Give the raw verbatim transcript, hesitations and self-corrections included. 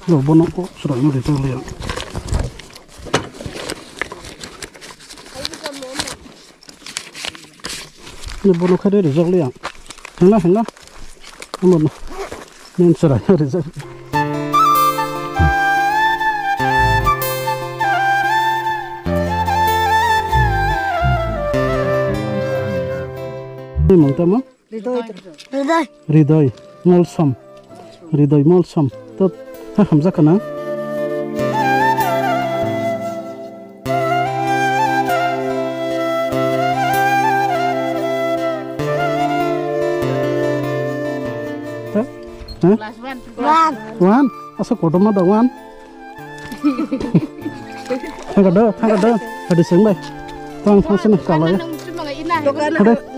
Bo bono ko srang no rijak liya. Ni bono khe rijak liya. Hingla hingla. Bono. Nin srang no rijak. Ni mung tamo? Ridoi. Ridoi. Ridoi Molsom. Ridoi Molsom. To ha hamjak kana. Ta? Ha? Class one. One. One? Asa kotorma da one? Thangkar do, thangkar do. Hadi seng bai. Tang thang sini kalai. Hadi.